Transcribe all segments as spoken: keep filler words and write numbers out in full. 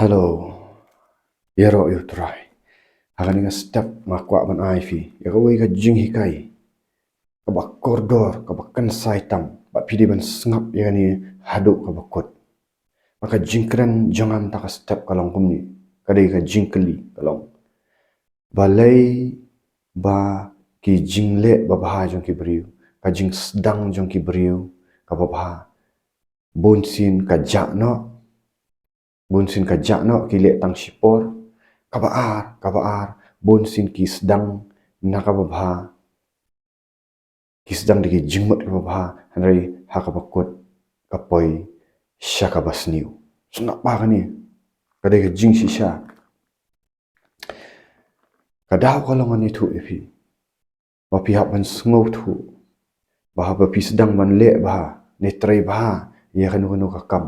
Hello. Ïaroh ïa u Trai. Ha kane ka step nga kwah ban ai phi ïa kawei ka jinghikai kaba kordor, kaba kynsai tam, bad phi dei ban sngap ïa kane haduh kaba kut. Bad ka jingkren jong nga mynta ka step ka long kumne, ka dei ka jingkylli ka long: Balei ba ki jingleh babha jong ki briew, ka jingsdang jong ki briew kaba bha, bunsien ka jah noh, bunsien ka jah noh, ki leh tang shipor? Kaba ar, kaba ar, bunsien ki sdang na kaba bha, ki sdang da ki jingmut kaba bha, hynrei ha kaba kut ka poi sha kaba sniew. Sngap bha kane, ka dei ka jingshisha. Ka daw ka long, ngan ïathuh ïa phi ba phi hap ban sngewthuh ba haba phi sdang ban leh bha ne trei bha ïa kano kano ka kam,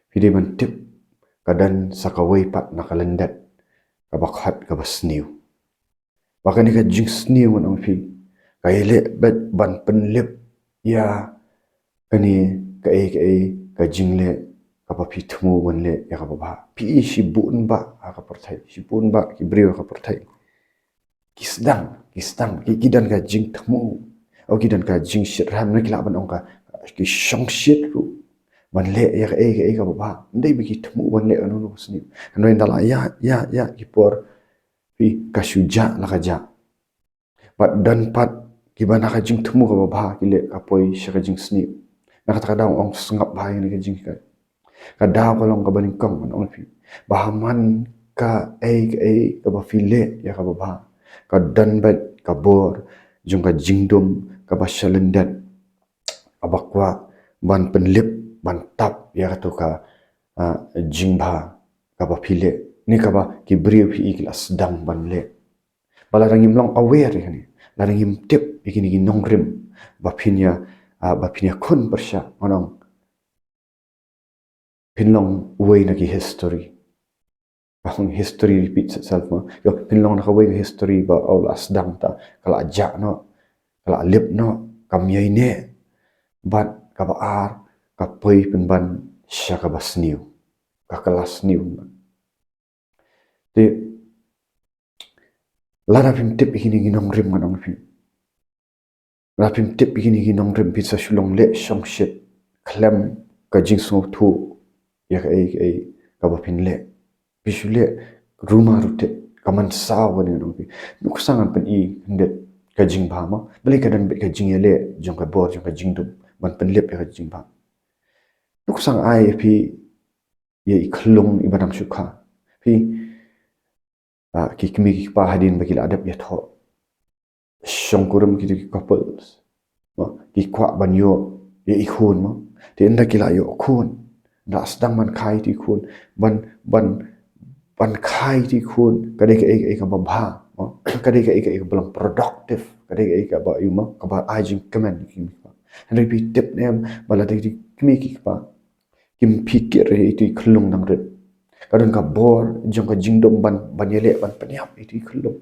phi dei ban tip ka don sa kawei pat na ka lyndet kaba khot kaba sniew. Ba kane ka jingsniew, ngan ong ïa phi, ka ïaleh beit ban pynlip ïa kane kaei kaei ka jingleh kaba phi thmu ban leh ïa kaba bha. Phi i shibun bah ha ka pyrthei, shibun bah ki briew ha ka pyrthei, ki sdang, ki sdang, ki, ki don ka jingthmu, o, ki don ka jingshit rhem, ne ki lah ban ong ka, ki shongshit ruh ban leh ïa kaei kaei kaba bha. Ym dei ba ki thmu ban leh kano kano ka sniew. Hynrei ynda la ïaid ïaid ïaid ki por, phi, ka shu jah la ka jah. Bad don pat kiba na ka jingthmu kaba bha ki leh ka poi sha ka jingsniew. Na kata ka daw ong sngap bha ïa kane ka jinghikai. Ka daw ka long kaba nyngkong, ngan ong ïa phi, ba ha man kaei kaei kaba phi leh ïa kaba bha, ka don beit ka bor jong ka jingdum kaba sha lyndet kaba kwah ban pynlip, ban tap ïa kato ka, ah, jingbha kaba phi leh ne kaba ki briew phi i ki la sdang ban leh. Ba lada ngim long aware ïa kine, lada ngim tip ïa kine ki nongrim, ba phin ïa, ah, ba phin ïakhun pyrshah, ngan ong, phin long uwei na ki history. Ba hong history repeats itself, mo. Ïoh, phin long na kawei ka history ba, o, la sdang ta, ka la jah noh, ka la lip noh, kam ïai neh. Bad kaba ar, ka poi pynban sha kaba sniew, ka kylla sniew. Te lada phim tip ïa kine ki nongrim, ngan ong ïa phi, lada phim tip ïa kine ki nongrim, phin sa shu long leh shongshit khlem ka jingsngewthuh ïa kaei kaei kaba phin leh. Phi shu leh rumah rutit, ka mynsaw kane, ngan ong ïa phi. Nuksa ngan pyni khyndiat ka jingbha, mo. Balei ka don beit ka jingïaleh jong ka bor jong ka jingdum ban pynlip ïa ka jingbha. Nuksa ai ïa phi ïa i khyllung iba dang shu kha. Phi, ah, ki kmie ki kpa hadien ba ki la dep ïathoh shongkurim, kito ki couples, mo, ki kwah ban ïoh ïa i khun, mo. Te ynda ki la ïoh khun, ynda sdang ban kha ïa i khun, ban, ban, ban kha ïa i khun ka dei kaei kaei kaba bha, mo. Ka dei kaei kaei kaba long productive, ka dei kaei kaba, ïoh, mo, kaba ai jingkmen ïa ki kmie ki kpa. Hynrei phi tip ne em ba lada ki kmie ki kpa kim phikir ïa itu i khyllung dang rit, ka don ka bor jong ka jingdum ban, ban ïaleh ban pynïap ïa itu i khyllung.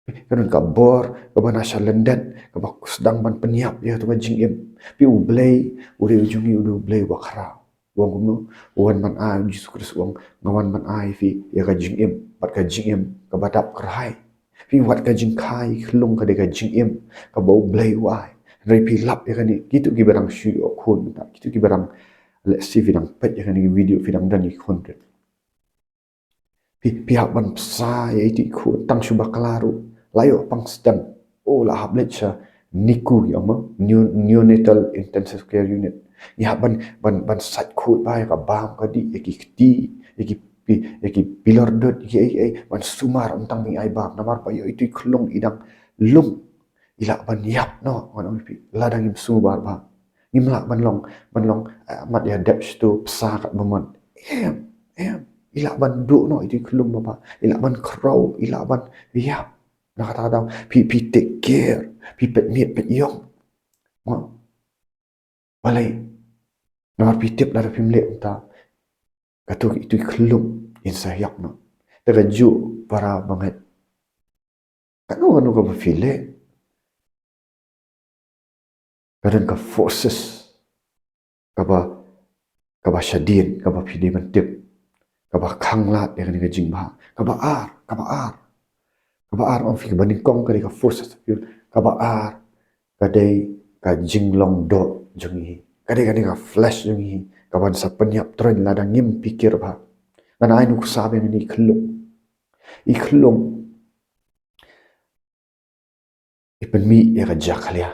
Ka don ka bor kaba na sha lyndet kaba sdang ban pynïap ïa katu ka jingim. Phi, U Blei u dei, u jong ngi u dei U Blei uba khraw. U ong kumno? U wan ban ai, U Jisu Khrist u ong, nga wan ban ai ïa phi ïa ka jingim, bad ka jingim kaba dap kyrhai. Phi, wat ka jingkha ïa i khyllung ka dei ka jingim kaba U Blei u ai. Hynrei phi lap ïa kane, kito kiba dang shu ïoh khun mynta, kito kiba dang, let's say, phi dang peit ïa kane ka video, phi dang don ïa i khun rit. Phi, phi hap ban bsa ïa itu i khun tang shu bakla ruh. La ïoh pang stem, o, la hap leit sha NICU, ïa, mo, neo-, neonatal intensive care unit. Ngi hap ban, ban, ban sait khuid bha ïa ka bam ka dih, ïa ki kti, ïa ki pi-, ïa ki pilor dud, ïa ki ei ei, ban sumar ym tang ba ngi ai bam, namar ba ïoh itu i khyllung i dang lung, i lah ban ïap noh, ngan ong ïa phi, lada ngim sumar bha. Ngim lah ban long, ban long, eh, mat ïa dep shatu, bsa katba mon. Em, em, i lah ban duh noh itu i khyllung bha bha, i lah ban khraw, i lah ban ïap. Na kata ka daw phi, phi take care, phi peit miet peit ïong. Mo. Balei? Namar phi tip lada phim leh kumta, kato, itu i khyllung in sa ïap noh. Te kajuh para bangeit, kano kano kaba phi leh, ka don ka forces kaba, kaba shadien kaba phi dei ban tip. kaba khanglad ïa kane ka jingbha. Kaba ar, kaba ar. Kaba ar, ong phi, kaba nyngkong ka dei ka force of will. Kaba ar ka dei ka jinglong doh jong ngi hi. Ka dei kane ka flesh jong ngi hi kaban sa pynïap troiñ lada ngim pyrkhat bha. Ngan ai nuksa biang ïa kane i khyllung. I khyllung i pynmih ïa ka jakhlia.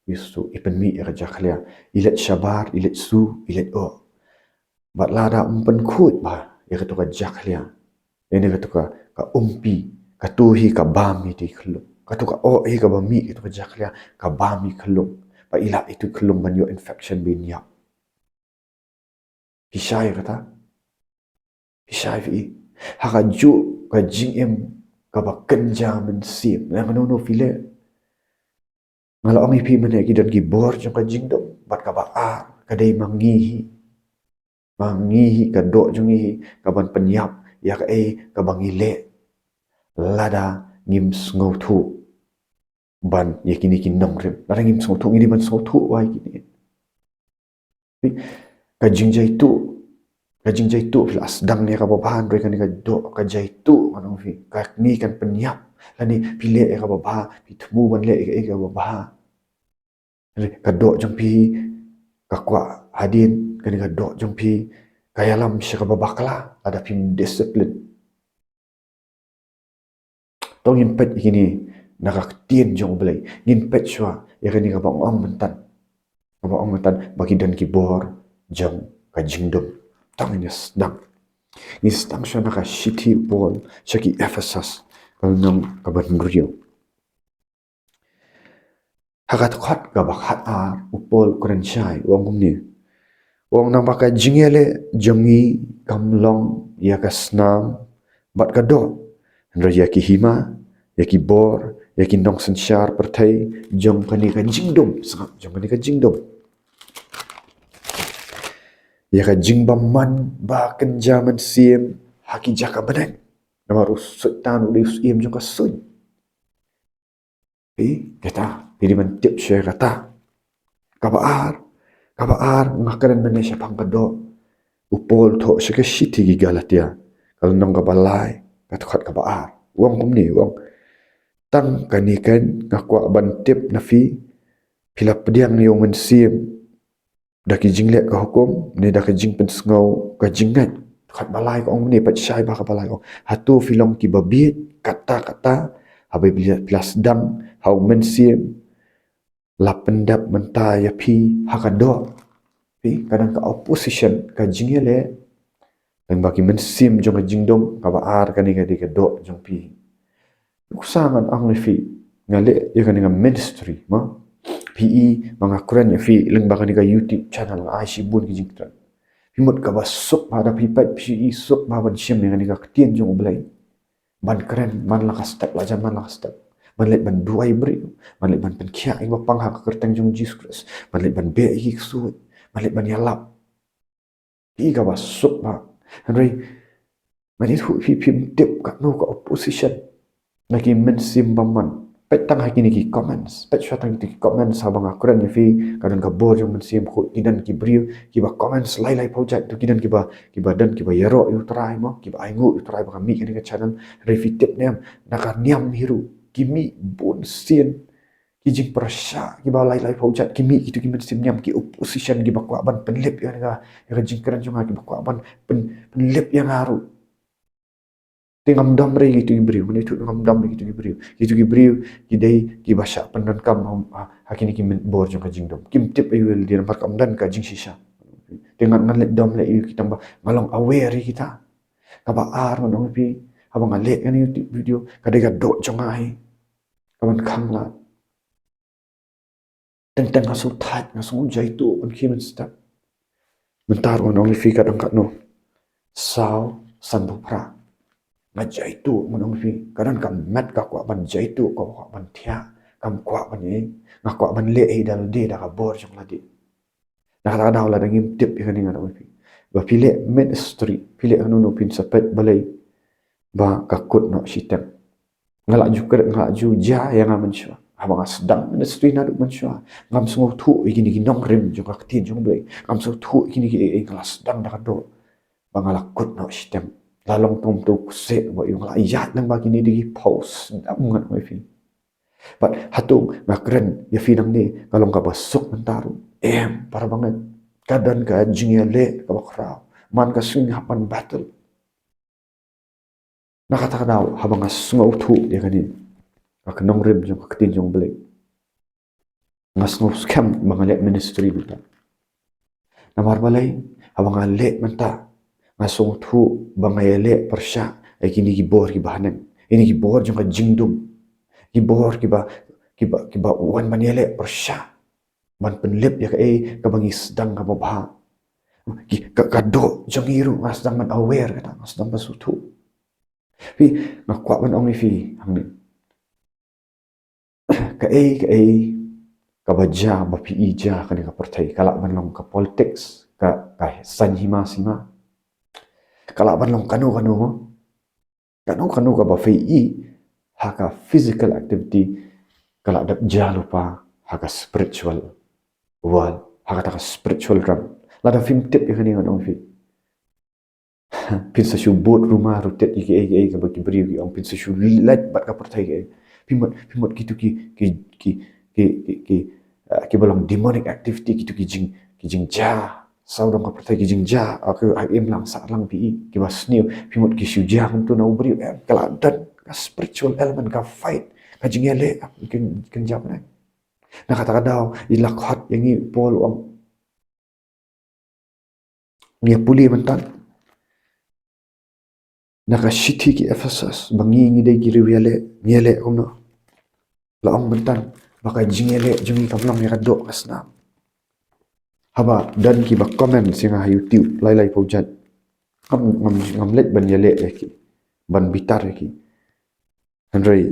Ïa su, i pynmih ïa ka jakhlia. I leit shabar, i leit su, i leit oh. Bad lada ym pynkhuid bha ïa katu ka jakhlia, ïa katu ka, ka umpi, katu hi ka bam ïa itu i khyllung. Katu ka oh hi kaba mih ïa katu ka jakhlia, ka bam ïa i khyllung. Bad i lah ïa itu i khyllung ban ïoh infection, ban ïap. Phi shai kata? Phi shai phi i? Ha kajuh ka jingim kaba kynja mynsiem, nga ong, no, no, phi leh. Nga la ong ïa phi mynne, ki don ki bor jong ka jingdum. Bad kaba ar ka dei ma ngi hi. Ma ngi hi, ka doh jong ngi hi kaban pynïap ïa kaei kaba ngi leh lada ngim sngewthuh ban ïa kine ki nongrim. Lada ngim sngewthuh, ngi dei ban sngewthuh wei kine. Ka jingjaituh, ka jingjaituh, phi la sdang ïa kaba bha, hynrei kane ka doh, ka jaituh, ngan ong phi, kane kan pynïap. Lane phi leh ïa kaba bha, phi thmu ban leh ïa kaba bha, hynrei ka doh jong phi ka kwah hadien. Kane ka doh jong phi ka ïalam sha kaba bakla lada phim discipline. To ngin peit ïa kine na ka ktien jong U Blei. Ngin peit shuwa ïa kane kaba ong mynta. Kaba ong mynta ba ki don ki bor jong ka jingdum. To ngin ïa sdang. Ngin sdang shuwa na ka shithi u Paul sha ki Ephesus, ka lynnong kaba hynriew. Ha ka dkhot kaba khatar u Paul u kren shai, u ong kumne. U ong, naba ka jingïaleh jong ngi kam long ïa ka snam bad ka doh, hynrei ïa ki hima, ïa ki bor, ïa ki nongsynshar pyrthei jong kane ka jingdum. Sngap, jong kane ka jingdum. Ïa ka jingbymman ba kynja mynsiem ha ki jaka bneng. Namar u Soitan u dei u syiem jong ka suiñ. Phi, kata, phi dei ban tip shuwa kata. Kaba ar, kaba ar, nga kren mynne shaphang ka doh. U Paul u thoh sha ka shithi ki Galatia, ka lynnong kaba lai, ka dkhot kaba ar. U ong kumne, u ong. Tang kane keiñ nga kwah ban tip na phi, phi la pdiang ïa u Mynsiem da ki jingleh ka hukum ne da ka jingpynsngew ka jingngeit? Dkhot ba lai ka ong kumne, peit shai bha kaba lai ka ong. Hato phi long kiba bieit? Kata kata, haba phi la, phi la sdang ha u Mynsiem, la pyndep mynta ïa phi ha ka doh. Phi, ka don ka opposition, ka jingïaleh. Tang ba ki mynsiem jong ka jingdum, kaba ar kane ka dei ka doh jong phi. Nuksa ngan ong ïa phi, nga leh ïa kane ka ministry, mo. Phi i ba nga kren ïa phi lyngba kane ka YouTube channel, nga ai shibun ki jingkren. Phi mut kaba suk bha da phi peit, phi i suk bha ban shem ïa kane ka ktien jong U Blei. Ban kren man la ka step, la jan man la ka step. Ban leit ban duwai briew, ban leit ban pynkhiah ïa kiba pang ha ka kyrteng jong Jisu Khrist, ban leit ban beh ïa ki ksuid, ban leit ban ïalap. Phi i kaba suk bha. Hynrei ngan ïathuh ïa phi, phim tip katno ka opposition na ki mynsiem bymman. Peit tang ha kine ki comments. Peit shuwa tang kine ki comments haba nga kren ïa phi, ka don ka bor jong Mynsiem Bakhuid, ki don ki briew kiba comments lai lai phew jait, to ki don kiba, kiba don kiba ïaroh ïa U Trai, mo, kiba ainguh ïa U Trai ba ka mih kane ka channel. Hynrei phi tip ne em, na ka niam hi ruh ki mih bun sien ki jingpyrshah kiba lai lai phew jait, ki mih kito ki mynsiem niam, ki opposition, kiba kwah ban pynlip ïa nga, ïa ka jingkren jong nga, kiba kwah ban pyn, pynlip ïa nga ruh. Te ngam dom re ïa kito ki briew, ngan ïathuh ngam dom re ïa kito ki briew. Kito ki briew ki dei kiba shah pyndonkam ha, ha kine ki myn, bor jong ka jingdum. Kim tip aïu ïa lade namar kam don ka jingshisha. Te ngan, ngan leit dom leh ïa ki tang ba nga long aware ïa kita. Kaba ar ngan ong ïa phi, haba nga leh kane ka YouTube video, ka dei ka doh jong nga hi kaban khanglad. Teng teng nga sngewthait, nga sngew jaituh ban khie mynstep. Mynta ruh ngan ong ïa phi ka dang katno, saw sanphew phra. Nga jaituh, ngan ong ïa phi, ka don ka met ka kwah ban jaituh, ka kwah ban thiah, kam kwah ban ïa, nga kwah ban leh hi da lade, da ka bor jong lade. Na kata ka daw lada ngim tip ïa kane, ngan ong ïa phi, ba phi leh ministry, phi leh kano kano, phin sa peit balei ba ka kut noh shiteng. Nga la ju kren, nga la ju jia ïa nga mynshuwa. Haba nga sdang ministry naduh mynshuwa, ngam sngewthuh ïa kine ki nongrim jong ka ktien jong U Blei. Ngam sngewthuh ïa kine ki, eh, eh, nga la sdang da ka doh. ba nga la kut noh shiteng. La long kum tu kseh ba ïa nga la ïaid lang ba kine dei ki phaw snem ngan ong ïa phi. Bad hato nga kren ïa phi nangne ka long kaba suk mynta ruh? Em, para bangeit. Ka don ka jingïaleh kaba khraw. Man ka sngi hap ban battle. Na kata ka daw, haba nga sngewthuh ïa kane, ka nongrim jong ka ktien jong U Blei, nga sngewskhem ba nga leh ministry mynta. Namar balei? Haba nga leh mynta, nga sngewthuh ba nga ïaleh pyrshah ïa kine ki bor kiba haneng, kine ki bor jong ka jingdum, ki bor kiba, kiba, kiba wan ban ïaleh pyrshah, ban pynlip ïa kaei kaba ngi sdang kaba bha. Ki, ka, ka doh jong ngi ruh nga sdang ban aware, kata nga sdang ban sngewthuh. Phi, nga kwah ban ong ïa phi hangne, kaei kaei kaba jia, ba phi i jia ha kane ka pyrthei, ka lah ban long ka politics, ka, ka saiñ hima sima, ka lah ban long kano kano mo. Kano kano kaba phi i ha ka physical activity, ka lah dep jia lypa ha ka spiritual world, ha kata ka spiritual realm. Lada phim tip ïa kane, ngan ong ïa phi, phin sa shu bud rumah ruh, tip ïa kiei kiei kaba ki briew ki ong, phin sa shu leit bad ka pyrthei kiei. Phi mut, phi mut kitu ki, ki, ki, ki, ki, ki, ah, kiba long demonic activity, kitu ki jing, ki jingjia sawdong ka pyrthei, ki jingjia, ah, ki, ah, imlang sahlang phi i, kiba sniew, phi mut ki shu jia kumtu na u briew? Em, ka la don ka spiritual element, ka fight, ka jingïaleh, ah, kin, kin jia mynne. Na kata ka daw, i la khot ïa ngi, Paul u ong, ngi pule mynta na ka shithi ki Ephesus, ba ngi, ngi dei ki riew ïaleh, ngi ïaleh kumno. La ong mynta ba ka jingïaleh jong ngi kam long ïa ka doh ka snam. Haba don kiba comment ïa nga ha YouTube, lai lai pawjat, ngam, ngam, ngam leit ban ïaleh ïa ki, ban bitar ïa ki. Hynrei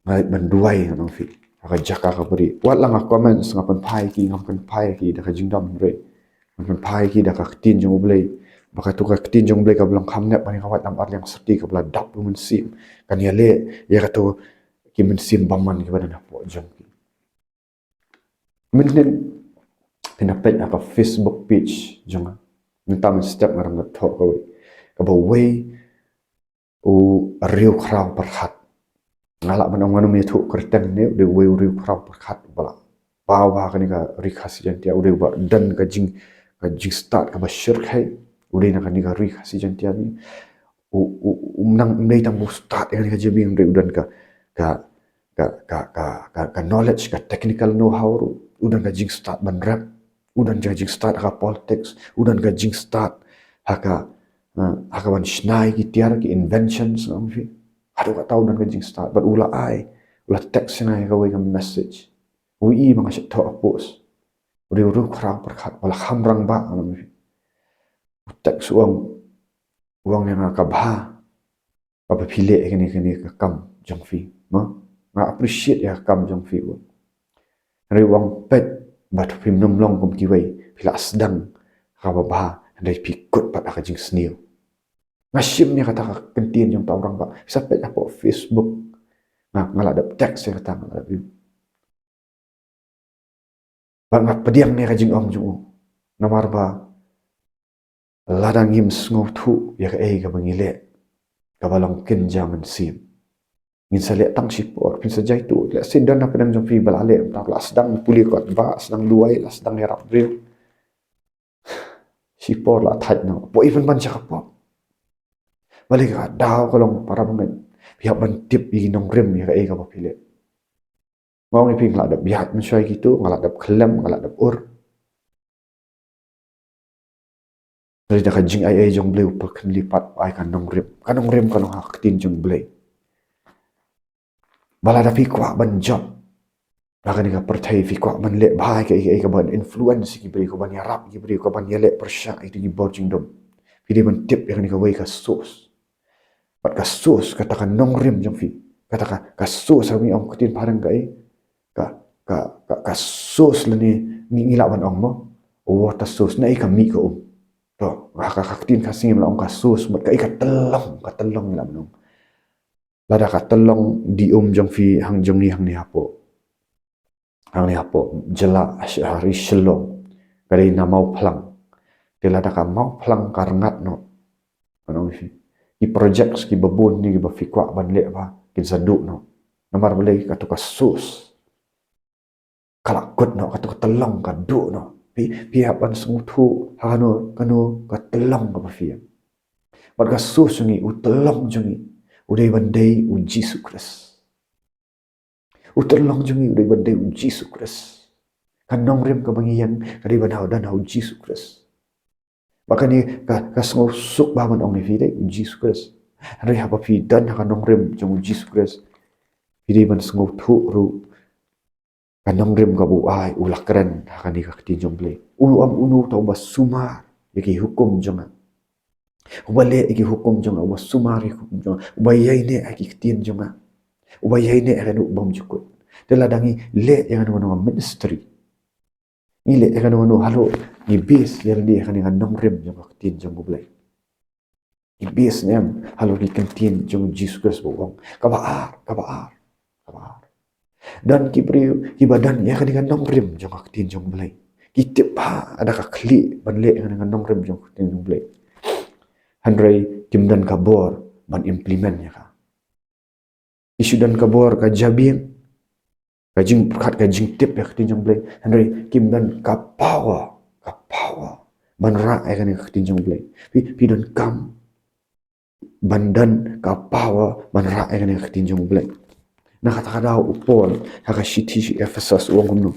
nga leit ban duwai, ngan ong ïa phi, ha ka jaka kaba rieh. Wat la nga comments, nga pynphai ïa ki, ngam pynphai ïa ki da ka jingdom, hynrei ngan pynphai ïa ki da ka ktien jong U Blei. Ba katu ka ktien jong U Blei kaba long kham nep ban ïa ka wait lam ar liang syrti, kaba la dap u mynsiem, kan ïaleh ïa katu ki mynsiem bymman kiba don hapoh jong ki. Mynhynnin phin ïa peit ha ka Facebook page jong nga. Mynta mynstep nga dang thoh kawei, kaba wei u riewkhraw pyrkhat. Nga lah ban ong, ngan ym ïathuh kyrteng ne, u dei uwei u riewkhraw pyrkhat ba la paw ha kane ka Ri Khasi Jaiñtia, u dei uba don ka jing, ka jingstad kaba shyrkhei. U dei na kane ka Ri Khasi Jaiñtia ne, u, u, u nang, ym dei tang ba u stad ïa kane ka jabieng, u dei u don ka, ka, ka, ka, ka, ka, ka knowledge, ka technical know-how ruh, u don ka jingstad ban rep, u don ka jingstad ha ka politics, u don ka jingstad ha ka, eh, ha ka ban shna ïa ki tiar, ki inventions, ngan ong ïa phi. Haduh katta u don ka jingstad, bad u la ai, u la text ïa nga ïa kawei ka message. U i ba nga shait thoh ka post. U dei u riewkhraw pyrkhat, u la kham rangbah, ngan ong ïa phi. U text u ong, u ong ïa nga, ka bha kaba phi leh ïa kane, kane ka kam jong phi, mo? Nga appreciate ïa ka kam jong phi, u ong. Hynrei u ong, peit ba phim nym long kum kiwei, phi la sdang kaba bha, hynrei phi kut pat ha ka jingsniew. Nga shim ïa kata ka kyntien jong uta u rangbah. Phi sa peit hapoh Facebook. Nga, nga la dep text ïa kata, nga la dep ïoh. Bad nga pdiang ïa ka jingong jong u. Namar ba lada ngim sngewthuh ïa kaei kaba ngi leh, kaba long kynja mynsiem, ngin sa leh tang shipor, phin sa jia ïa tu. Lehse don na pdeng jong phi ba la leh, mynta la sdang pule kot, ba sdang duwai, la sdang ïarap briew. Shipor la thait noh, poi pynban sha ka pop. Balei? Ka daw ka long, para bangeit, phi hap ban tip ïa ki nongrim ïa kaei kaba phi leh. Nga ong ïa phi, nga la dep ïaid mynshuwa ïa kitu, nga la dep khlem, nga la dep ur. Hynrei da ka jingaiei jong U Blei, U Pakhynlipad u ai ka nongrim. Ka nongrim ka long ha ka ktien jong U Blei. Ba lada phi kwah ban jop ha kane ka pyrthei, phi kwah ban leh bha ïa kaei kaei, ka ban influence ïa ki briew, ka ban ïarap ïa ki briew, ka ban ïaleh pyrshah ïa ki bor jingdum, phi dei ban tip ïa kane kawei ka source. Bad ka source, kata ka nongrim jong phi, kata ka, ka source, ha ka ktien phareng kaei, ka, ka, ka, ka source lane ngi, ngi lah ban ong mo, water source, naei ka mih ka um. To, ha ka, ka ktien Khasi ngim lah ong ka source, bad kaei, ka tyllong, ka tyllong ngi lah ban ong. Lada ka tyllong die um jong phi, hang jong ngi hangne hapoh, hangne hapoh jylla, ha ri Shillong, ka dei na Mawphlang. Te lada ka Mawphlang ka rngat noh, Ngan ong ïa phi, ki projects kiba bun ne kiba phi kwah ban leh ba kin sa duh noh. Namar balei? Kato ka source ka la kut noh, kato ka tyllong ka duh noh. Phi, phi hap ban sngewthuh ha kano kano ka tyllong kaba phi ïeng. Bad ka source jong ngi, u tyllong jong ngi u dei ban dei u Jisu Khrist. U tyllong jong ngi u dei ban dei u Jisu Khrist. Ka nongrim kaba ngi ïeng ka dei ban hap don ha u Jisu Khrist. Bad kane ka, ka sngewsuk bha ban ong ïa phi dei u Jisu Khrist. Hynrei haba phi don ha ka nongrim jong u Jisu Khrist, phi dei ban sngewthuh ruh ka nongrim kaba u ai, u la kren ha kane ka ktien jong u Blei. U ong, uno uta uba sumar ïa ki hukum jong nga, uba leh ïa ki hukum jong nga, uba sumar ïa ki hukum jong nga, uba ïaineh ïa ki ktien jong nga, uba ïaineh ïa kano bym ju kut. Te lada ngi leh ïa kano kano ministry, ngi leh ïa kano kano halor, ngi base ïa lade ha kane ka nongrim jong ka ktien jong u Blei. Ngi base ne em halor ki ktien jong u Jisu Khrist ba u ong, kaba ar, kaba ar, kaba ar. Don ki briew kiba don ïa kane ka nongrim jong ka ktien jong u Blei, ki tip bha da ka khlieh ban leh ïa kane ka nongrim jong ka ktien jong u Blei, hynrei kim don ka bor ban implement ïa ka. Ki shu don ka bor, ka jabieng, ka jingpyrkhat, ka jingtip ïa ka ktien jong u Blei, hynrei kim don ka power, ka power ban rah ïa kane ka ktien jong u Blei. Phi, phi donkam ban don ka power ban rah ïa kane ka ktien jong u Blei. Na kata ka daw u Paul ha ka shithi sha ki Ephesus u ong kumno?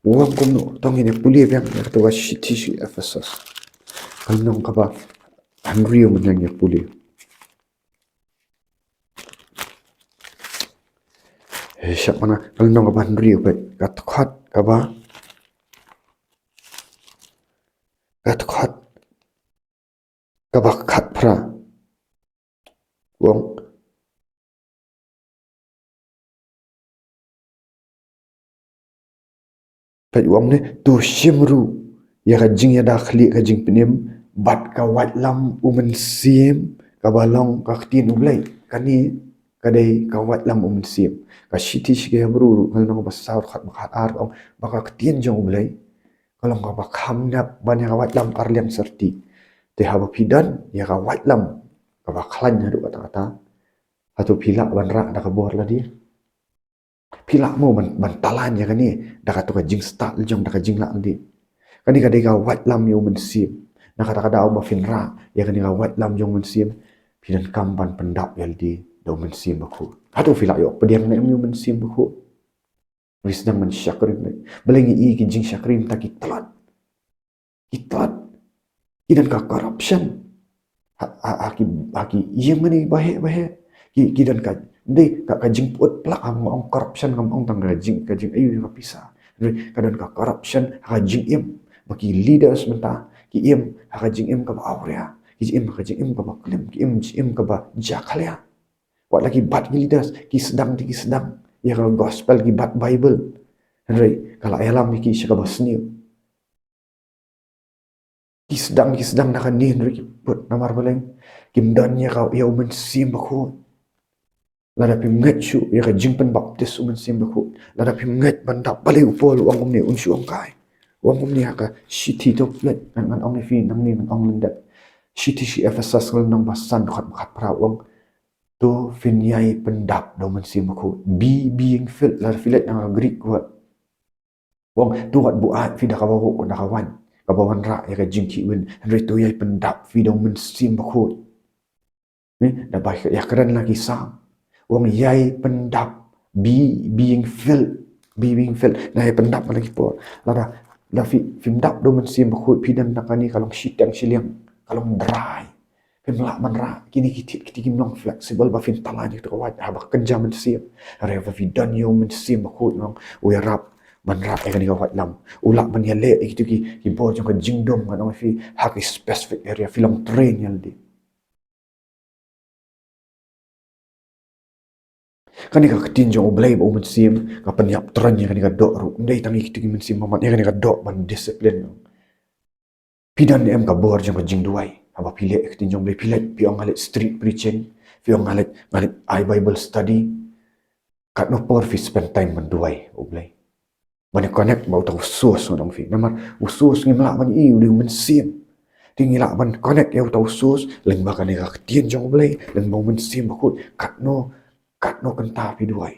U ong kumno? To ngin ïa pule biang ïa kato ka shithi sha ki Ephesus, ka lynnong kaba hynriew, mynta ngin ïa pule. Hei, shah mana, ka lynnong kaba hynriew, peit, ka dkhot kaba, ka dkhot kaba khatphra. U ong, peit, u ong ne, to shim ruh ïa ka jingïada khlieh ka jingpynim bad ka waitlam u Mynsiem kaba long ka ktien u Blei. Kane ka dei ka waitlam u Mynsiem. Ka shithi sha ki Hebru ruh, ka lynnong ba saw, dkhot ba khatar, ka ong ba ka ktien jong u Blei ka long kaba kham nep ban ïa ka waitlam arliang syrti. Te haba phi don ïa ka waitlam kaba khlaiñ haduh katta katta, hato phi lah ban rah da ka bor lade? Phi lah mo ban, ban tyllan ïa kane da kato ka jingstad lajong, da ka jinglah lade? Kane ka dei ka waitlam ïa u Mynsiem. Na kata ka daw ba phin rah ïa kane ka waitlam jong u Mynsiem, phi donkam ban pyndap ïa lade da u Mynsiem Bakhuid. Hato phi lah ïoh pdiang ne em ïa u Mynsiem Bakhuid? Phi sdang ban shakri ne? Balei ngi i ki jingshakri mynta ki tlot, ki tlot, ki don ka corruption ha, ha, ha ki, ha ki ïing mane baheh baheh. Ki, ki don ka, dei ka, ka jingput plak, ngam ong corruption, ngam ong tang ka jing, ka jingaiu ïa ka pisa. Dei ka don ka corruption ha ka jingim, ba ki leaders mynta ki im ha ka jingim kaba awria, ki im ha ka jingim kaba klim, ki im jingim kaba jakhlia. Wat la ki bat ki leaders, ki sdang te ki sdang ïa ka gospel, ki bat Bible, hynrei ka la ïalam ïa ki sha kaba sniew. Ki sdang, ki sdang na kane, hynrei ki put, namar balei? Kim don ïa ka, ïa u Mynsiem Bakhuid. Lada phim ngeit shuh ïa ka jingpynbaptis u Mynsiem Bakhuid, lada phim ngeit ban dap, balei u Paul u ong kumne, un shu ong kai? U ong kumne ha ka shithi, to peit, ngan, ngan ong ïa phi nangne, ngan ong lyndet. Shithi sha ki Ephesus, lynnong ba san, dkhot ba khatphra, u ong, to phin ïai pyndap da u Mynsiem Bakhuid. Be being filled, lada phi leit na ka Greek word, u ong, to wat buaid phi da kaba, da ka wain kaba wanrah ïa ka jingkhih win, hynrei to ïai pyndap phi da u Mynsiem Bakhuid. Ni, da ba ïakren la ki Salm, u ong ïai pyndap, be being filled, be being filled. Ngan ïai pyndap ha la ki por. Lada, lada phi, phim dap da u Mynsiem Bakhuid, phi don na kane ka long shiteng shiliang, ka long dry. Phim lah ban rah, kine ki thied, kine kim long flexible ba phin tyllan ïa kito ki wait, haba kynja mynsiem. Hynrei haba phi don ïa u Mynsiem Bakhuid, u ïarap ban rah ïa kane ka waitlam. U lah ban ïaleh ïa kito ki, ki bor jong ka jingdum, ngan ong ïa phi, ha ki specific area, phi long train ïa lade. Kane ka ktien jong u Blei bad u Mynsiem ka pynïap tyrwa ïa kane ka doh ruh. Ym dei tang ïa kito ki mynsiem bymman, ïa kane ka doh ban discipline. Phi don ne em ka bor jong ka jingduwai? Haba phi leh ktien jong u Blei, phi leit, phi ong nga leit street preaching, phi ong nga leit, nga leit ai Bible study, katno por phi spend time ban duwai u Blei? Ban connect bad uta u source, ngan ong ïa phi. Namar u source ngim lah ban i, u dei u Mynsiem. Te ngi lah ban connect ïa uta u source lyngba kane ka ktien jong U Blei, lyngba U Mynsiem Bakhuid. Katno, katno kynta phi duwai.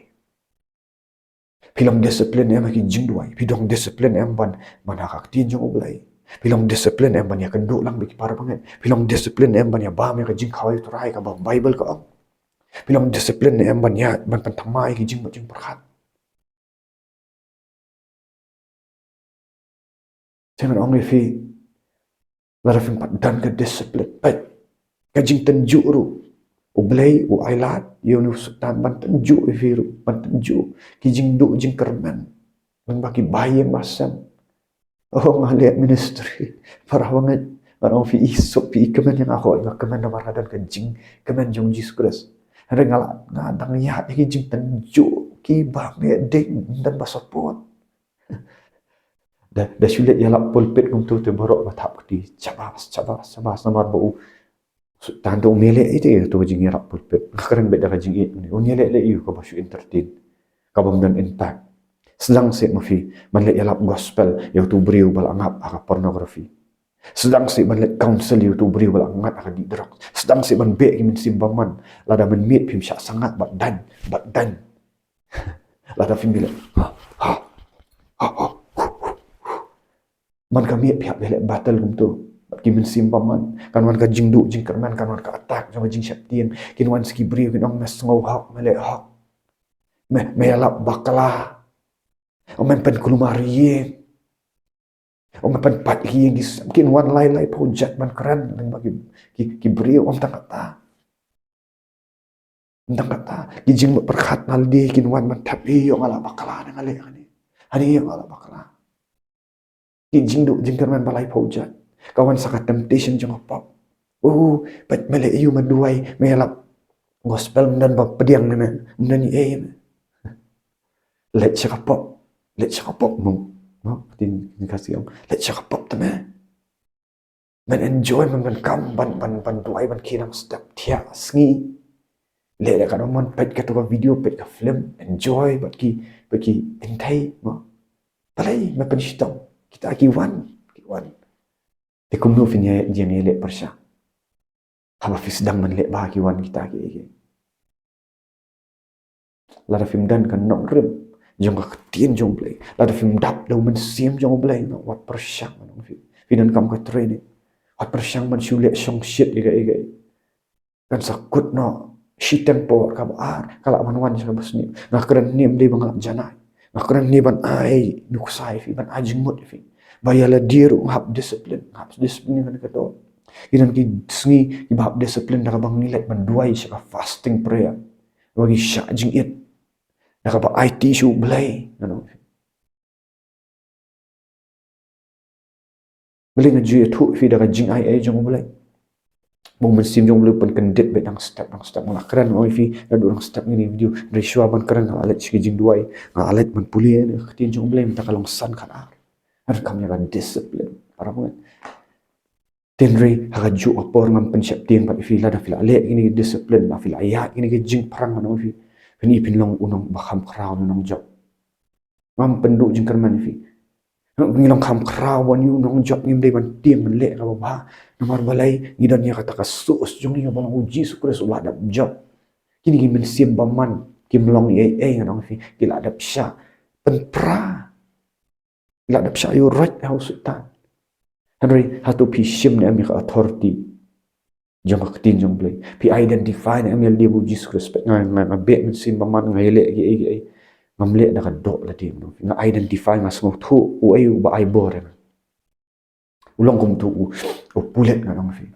Phi long discipline em ha ki jingduwai? Phi long discipline em ban, ban ha ka ktien jong U Blei? Phi long discipline em ban ïakynduh lang bad ki para bangeit? Phi long discipline em ban ïabam ïa ka jingkhawai U Trai kaba Bible ka ong? Phi long discipline em ban ïa, ban pynthymmai ïa ki jingmut jingpyrkhat? Te ngan ong ïa phi, lada phim pat don ka discipline, peit, ka jingtynjuh ruh, U Blei u ailad ïa une u Soitan ban tynjuh ïa phi ruh, ban tynjuh ki jingduh jingkyrmen lyngba ki bahaïing bahasem. Oh, nga leh ministry, para bangeit, ngan ong ïa phi, i suk phi, i kmen ïa nga, hooid nga kmen namar nga don ka jingkmen jong U Jisu Khrist. Hynrei nga la, nga dang ïaid ïa ki jingtynjuh kiba meh ding, ym don ba support. Da, da shu leit ïalap pulpit kumto te baroh ba thap kti. Shabas, shabas, shabas, namar ba u Soitan te um ïaleh ïa ito, ïa uto ka jingïalap pulpit. Nga kren beit da ka jingïeit, un ïaleh leh ïa u kaba shu entertain, kaba ym don impact. Sdang seh ma phi ban leit ïalap gospel ïa uto u briew ba la ngap ha ka pornography. Sdang seh ban leit counsel ïa uto u briew ba la ngat ha ka dih drug. Sdang seh ban beh ki mynsiem bymman. Lada mynmiet phim shah sangeh bad dang, bad dang. Lada phim beh leh, ha, ha, ha, ha, hu, hu, hu. Man ka miet phi hap leh battle kumto bad ki mynsiem bymman. Kan wan ka jingduh jingkyrmen, kan wan ka attack jong ka jingsheptieng. Kin wan sa ki briew kin ong me sngew hok, me leh hok, me, me ïalap bakla, o me pynkulmar ïing, o me pynpait ïing, ki, kin wan lai lai phew jait ban kren lyngba ki, ki, ki briew. Ym tang kata. Ym tang kata, ki jingmut pyrkhat na lade kin wan ban thep, ïoh nga la bakla ne nga leh kane, hane ïoh nga la bakla. Ki jingduh jingkyrmen ba lai phew jait. Ka wan sa ka temptation jong ka pop. Oh, peit me leh ïa u, me duwai, me ïalap gospel, ym don ba pdiang ne me, ym don ei ei ne. Leit sha ka pop, leit sha ka pop mo. No, tin, tin ka siang, leit sha ka pop te me. Men enjoy, men, men kam ban, ban, ban duwai, ban khie nang step thiah sngi. Leh, leh ka dong, men peit kato ka video, peit ka film, enjoy bad ki, bad ki kynthei mo. Balei me pynshitom? Kita ki wan, ki wan. Te kumno phin ïa, ïa leh pyrshah haba phi sdang ban leh ba ki wan kita ki, ki. Lada phim don ka nongrim jong ka ktien jong U Blei, lada phim dap da U Mynsiem jong U Blei, wat pyrshang, ngan ong ïa phi. Phi donkam ka training. Wat pyrshang ban shu leh shongshit ïa ka, ïa ka. Kan sa kut noh shiteng por kaba ar, ka lah ban wan sha kaba sniew. Nga kren ne ym dei ba nga lah janai. Nga kren ne ban ai nuksa ïa phi, ban ai jingmut ïa phi. Ba ïa lade ruh nga hap discipline, nga hap discipline kane ka dor. Ki don ki sngi kiba hap discipline da kaba ngi leit ban duwai sha ka fasting prayer. Ba ngi shah jingit da kaba aiti sha U Blei, ngan ong. Balei nga ju ïathuh ïa phi da ka jingai ei jong U Blei? Ba U Mynsiem jong U Blei u pynkyndit beit dang step dang step. Nga la kren, ngan ong ïa phi, naduh dang step kine ki video. Hynrei shuwa ban kren nga la leit sha ki jingduwai, nga la leit ban pule ïa ka ktien jong U Blei mynta ka long san khatar. Hynrei kam ïa ka discipline, para bangeit. Te hynrei ha kajuh ka por ngam pynsheptieng pat ïa phi, lada phi la leh kine ki discipline, lada phi la ïaid kine ki jingpyrshang, ngan ong ïa phi, phin ïa, phin long u nong ba kham khraw, u nongjop. Ngam pynduh jingkyrmen ïa phi. Ngi long kham khraw ban ïa u nongjop, ngim dei ban tieng ban leh kaba bha. Namar balei? Ngi don ïa kata ka source jong ngi kaba long U Jisu Khrist, u la dep jop. Kine ki mynsiem bymman kim long ei ei, ngan ong ïa phi, ki la dep shah pynpra. La dep shah ïuh roit ha u Soitan. Hynrei hato phi shim ne em ïa ka authority jong ka ktien jong U Blei? Phi identify ne em ïa lade bad U Jisu Khrist? Nga, nga, nga beh mynsiem bymman, nga ïaleh kiei kiei. Ngam leh da ka doh lade, no. Nga identify, nga sngewthuh uei uba ai bor ïa nga. U long kumto u, u pulit, ngan ong ïa phi.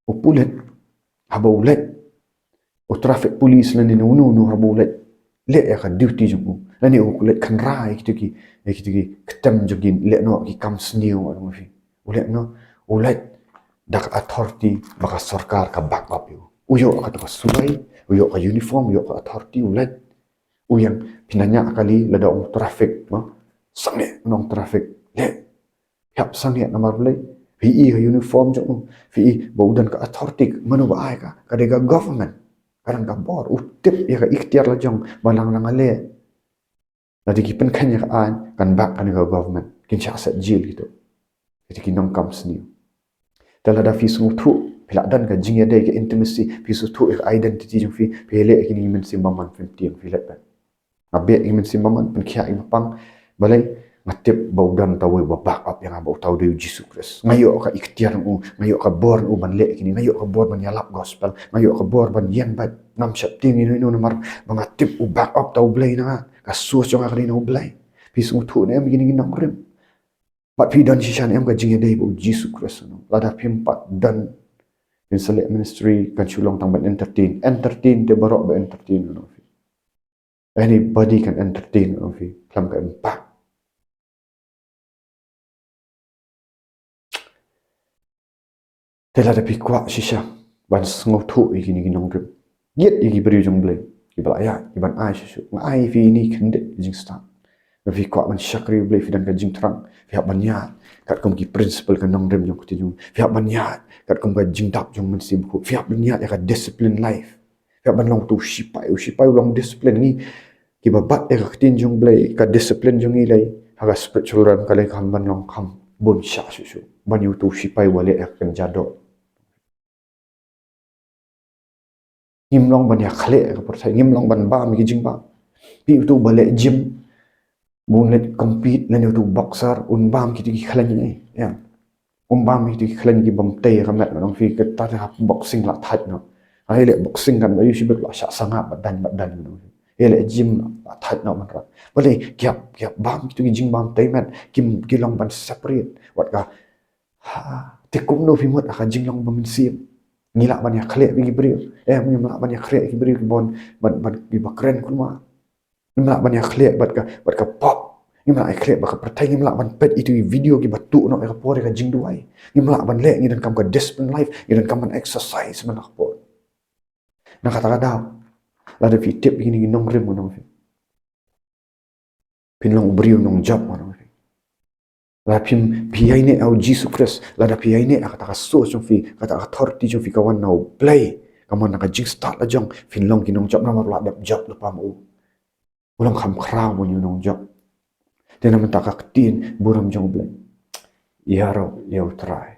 U pulit, haba u leit, u traffic police lane uno uno, haba u leit leh ïa ka duty jong u, lane u leit kynrad ïa kito ki, ïa kito ki ktem jong ki leh noh ki kam sniew, ngan ong ïa phi, u leh noh, u leit da ka authority ba ka sorkar ka back up ïa u. U ïoh kato ka suloi, u ïoh ka uniform, u ïoh ka authority, u leit. U ïeng, phin da ñiah kali lada ong traffic, mo. Sangeh, ong traffic. Leh. Phi hap sangeh namar balei? Phi i ka uniform jong u. Phi i ba u don ka authority, mano ba ai ka? Ka dei ka government. Ka don ka bor, u tip ïa ka iktiar la jong, ba lada nga leh, lada ki pynkheiñ ïa ka aiñ, kan back kane ka government. Kin shah set jail kito, kito ki nongkam sniew. Te lada phi sngewthuh, phi la don ka jingïadei, ka intimacy, phi sngewthuh ïa ka identity jong phi, phi leh ïa kine ki mynsiem bymman phim tieng, phi leh pat. Nga beh ïa ki mynsiem bymman, pynkhiah ïa ki bapang. Balei? Nga tip ba u don uta uwei uba back up ïa nga, ba uta u dei u Jisu Khrist. Nga ïoh ka iktiar na u, nga ïoh ka bor na u ban leh ïa kine, nga ïoh ka bor ban ïalap gospel, nga ïoh ka bor ban ïeng bad ngam sheptieng ïano ïano namar ba nga tip u back up uta u Blei na nga, ka source jong nga ka dei na u Blei. Phi sngewthuh ne em ïa kine ki nongrim? Bad phi don shisha ne em ka jingïadei bad u Jisu Khrist? Lada phim pat don, phin sa leh ministry, kan shu long tang ban entertain. Entertain te baroh ba entertain, you know. Anybody can entertain, you know, phi khlem ka impact. Te lada phi kwah shisha ban sngewthuh ïa kine ki nongrim, ïit ïa ki briew jong u Blei kiba la ïaid, kiban ai shuh shuh. Nga ai ïa phi ine i khyndiat jingstad. Lada phi kwah ban shakri u Blei, phi don ka jingthrang, phi hap ban ïaid katkum ki principle, ka nongrim jong ka ktien jong u. Phi hap ban ïaid katkum ka jingdap jong u Mynsiem Bakhuid. Phi hap ban ïaid ïa ka discipline life. Phi hap ban long uto u shipai, u shipai u long discipline. Ngi kiba bat ïa ka ktien jong u Blei, ka discipline jong ngi lei ha ka spiritual realm ka lei kam ban long kham bun shah shuh shuh ban ïa uto u shipai uba leh ïa ka kynja doh. Ngim long ban ïakhleh ïa ka pyrthei, ngim long ban bam ïa ki jingbam. Phi, uto uba leh gym, ba un leit compete lane uto u boxer, un bam kito ki khlaiñ ne em? Um bam kito ki khlaiñ ki bym tei ïa ka met, ngan ong ïa phi. Kata te ha boxing la thait noh. Ha ïaleh boxing kan ba ïoh shibit la shah sangap bad dang bad dang, ngan ong ïa phi. Ïaleh gym la thait noh ban rat. Balei? Ki hap, ki hap bam kito ki jingbam tei met. Ki, ki long ban separate. Wat ka, ha, te kumno phi mut ha ka jinglong ba mynsiem? Ngi lah ban ïakhleh bad ki briew? Em, ngim lah ban ïakhleh ki briew kiba, ban, ban, kiba kren kumne. Ngim lah ban ïakhleh bad ka, bad ka pop. Ngim lah ïakhleh bad ka pyrthei. Ngim lah ban peit ito i video kiba tuh noh ïa ka por ïa ka jingduwai. Ngim lah ban leh, ngi donkam ka discipline life, ngi donkam ban exercise man la ka por. Na kata ka daw, lada phi tip ïa kine ki nongrim, ngan ong ïa phi, phin long u briew nongjop, ngan ong ïa phi. Lada phim, phi ïaineh ïa u Jisu Khrist, lada phi ïaineh ïa kata ka source jong phi, kata ka authority jong phi ka wan na u Blei, ka wan na ka jingstad la jong, phin long ki nongjop namar la dep jop lypa ma u. U long kham khraw ban ïa u nongjop. Te na mynta ka ktien burom jong u Blei: Ïaroh ïa u Trai